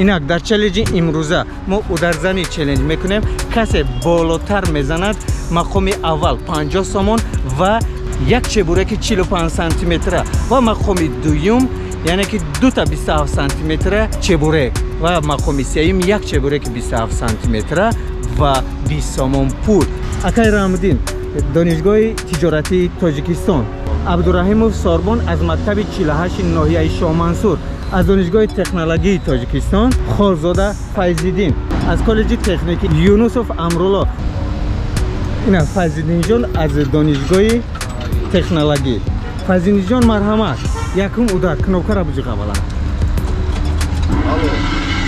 Инак дар челленҷи имрӯза мо ударзанӣ челлендж мекунем. Касе болотар мезанад мақоми аввал 50 сомон ва як чебуреки 45 сантиметра ва мақоми дуюм, яъне ки дута 27 сантиметра чебурек ва мақоми сеюм як чебуреки 27 сантиметра ва 20 сомон пул. Акай Раҳмуддин, донишгоҳи тиҷоратии Тоҷикистон. Абдураҳимов Сорбон аз мактаби 48 ноҳияи Шоҳмансур, аз донишгоҳи технологияи Тоҷикистон. Холзода Файзиддин аз коллеҷи техникӣ. Юнусов Амрулло, ина Файзиддинҷон аз донишгоҳи технологӣ. Файзиддинҷон, марҳамат, якум удар, кнопкаро буҷиқ аввалан.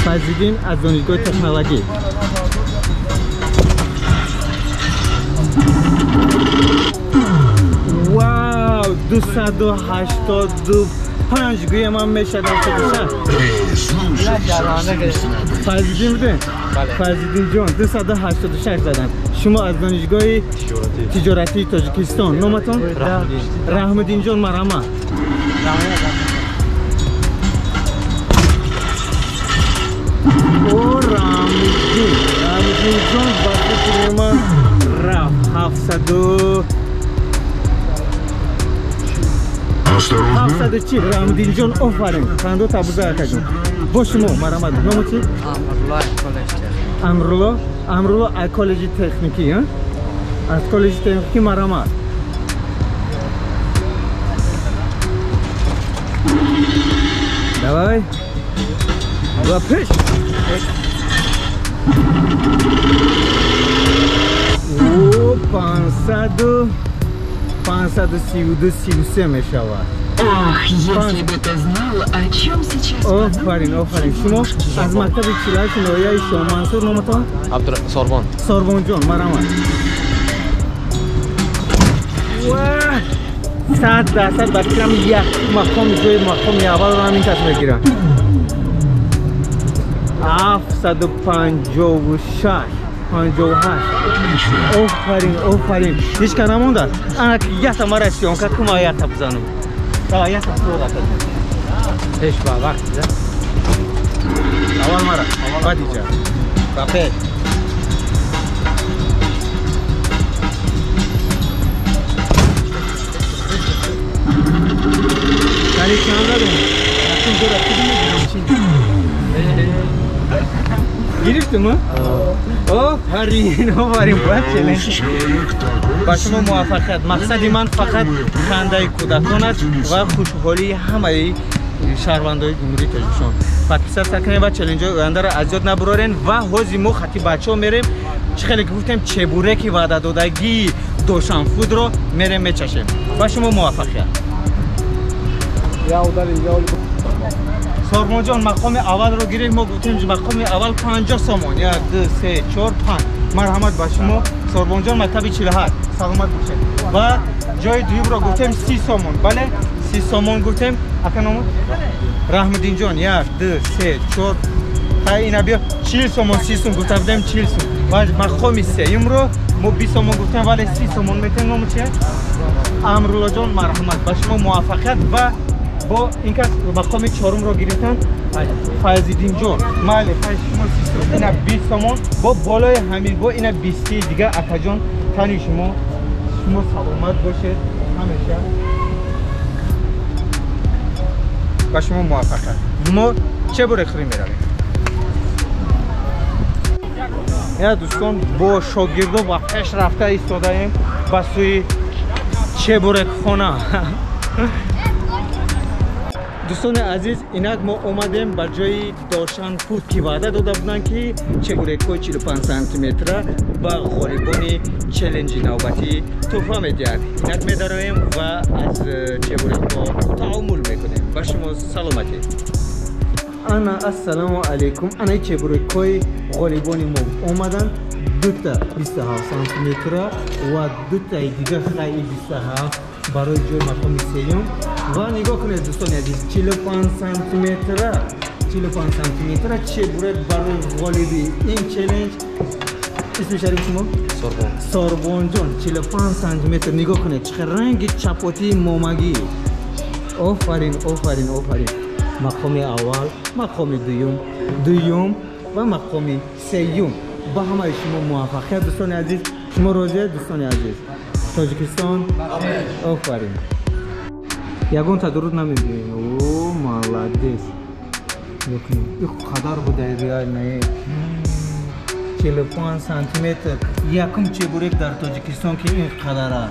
Файзиддин аз донишгоҳи технологӣ. Вау, 285 гӯя ман мешадам. Файзиддин будем? Файзиддинҷон 286 задан. Шумо аз донишгоҳи тиҷоратии Тоҷикистон. Номатон? Раҳмуддинҷон, марҳамат. О, Раҳмуддин, Раҳмуддинҷон ба фикри ман рафт 740. Раҳмуддинҷон, офарин, хандо табуза акаҷон. Бо шумо марҳамат. Ному чи? Амрулло. Амрулло аз коллеҷи техникӣ, аз коллеҷи техникӣ, марҳамат. Давай. Ва пеш. О, 532, 33 мешавад. Ох, если бы ты знал, о чем сейчас. Офарин, офарин. Шумо аз мактаби 48 ноҳияи Шоҳмансур. Номатон? Сорбон. Сорбонҷон, марҳамат. Ва 100% ба фикрам як мақоми ҷои мақоми аввалро ҳамин кас мегирад. 756, 58. Офарин, офарин. Ҳеҷ ка намондааст. Ана ята мара съёмка кун, ма ята бизанам. Давай, ята фурод акаҷон. Пеш ба вақт, да? Аввал мара, баъд иҷа. Ба пеш. Кани чанд задем? Якум ҷора кудум мегирам чи? Гирифтем, а? Офарин, офарин, бояд челлендж. Ба шумо муваффақият. Мақсади ман фақат хандаи кӯдакон аст ва хушҳолии ҳамаи шаҳрвандои Ҷумҳурии Тоҷикистон. Подписаться кунед ва челленҷҳои ояндаро аз ёд набурорен. Ва ҳозир мо хати бачаҳо мерем. Чӣ хеле ки гуфтем, чебуреки ваъдадодагии Дошанфудро мерем мечашем. Ба шумо муваффақият. Сорбонҷон мақоми аввалро гирифт. Мо гуфтем мақоми аввал 50 сомон. 1, 2, 3, 4, 5. Марҳамат ба шумо Сорбонҷон, мактаби 48. Саломат бошед. Ва ҷои дуюмро гуфтем 30 сомон. Бале, 30 сомон гуфтем. Ака номо? Раҳмуддинҷон. 1, 2, 3, 4. Хай, ина биё 40 сомон, 30 сом гуфта будем, 40 сом. Ва мақоми сеюмро мо 20 сомон гуфтем, вале 30 сомон метем. Номо чи? Амруллоҷон, марҳамат. Ба шумо муваффақият. Ва бо ин кас мақоми чорумро гирифтан Файзиддинҷон. Майли, хай шумо 30 сом, ина 20 сомон. Бо болои ҳамин бо ина 20 дига акаҷон, тани шумо, шумо саломат бошед ҳамеша. Ба шумо муваффақият. Мо чебурек хӯрӣ меравем. Я дӯстон, бо шогирдо ба пеш рафта истодаем ба сӯи чебурекхона. Дӯстони азиз, инак мо омадем ба ҷои Дошанфуд, ки ваъда дода буданд, ки чебурекҳои 45 сантиметра ба ғолибони челленҷи навбатӣ тӯҳфа медиҳад. Инак медароем ва аз чебурекҳо таомул мекунем. Ба шумо саломатӣ. Ана, ассалому алайкум. Ана чебурекҳои ғолибони мо омаданд. Дута 27 сантиметра ва дутаи дига хайи 27 барои ҷои мақоми сеюм. Ва нигоҳ кунед дӯстони азиз, 45 сантиметра, 45 сантиметра чебурек барои ғолиби ин челлендж. Исми шарифи шумо? Сорбон. Сорбонҷон, 45 сантиметр. Нигоҳ кунед, чӣ ранги чапотии момагӣ. Офарин, офарин, офарин. Мақоми аввал, мақоми дуюм, дуюм ва мақоми сеюм. Ба ҳамаи шумо муваффақият, дӯстони азиз. Шумо розиед, дӯстони азиз? Тоҷикистон, офарин. Ягонта дуруд намебинем. О, молодец. Ин қадар буда реально. 45 сантиметр. Якум чебурек дар Тоҷикистон, ки ин қадара.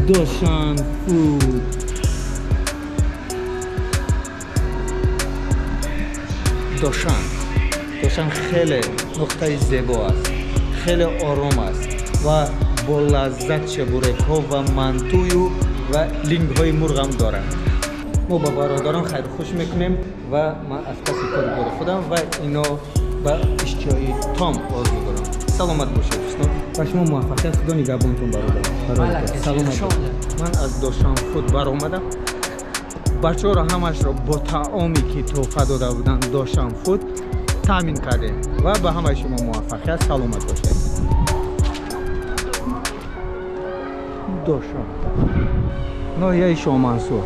Дошан фуд. Дошан. Дошан хеле нуқтаи зебо аст, хеле ором аст ва бо лаззат чебурекҳо ва мантую ва лингҳои мурғам дорад. Мо ба бародарон хайрхуш мекунем ва ман аз паси кори бори худам ва ино ба иштиҳои том орзу дорам. Саломат бошед, дӯстон, ба шумо муваффақият, худо нигаҳбонтон, бародар. Саломат. Ман аз Дошанфуд баромадам. Бачаҳоро ҳамашро бо таоме, ки тӯҳфа дода буданд Дошанфуд, таъмин кардем ва ба ҳамаи шумо муваффақият, саломат бошед. Дошан, ноҳияи Шоҳмансур.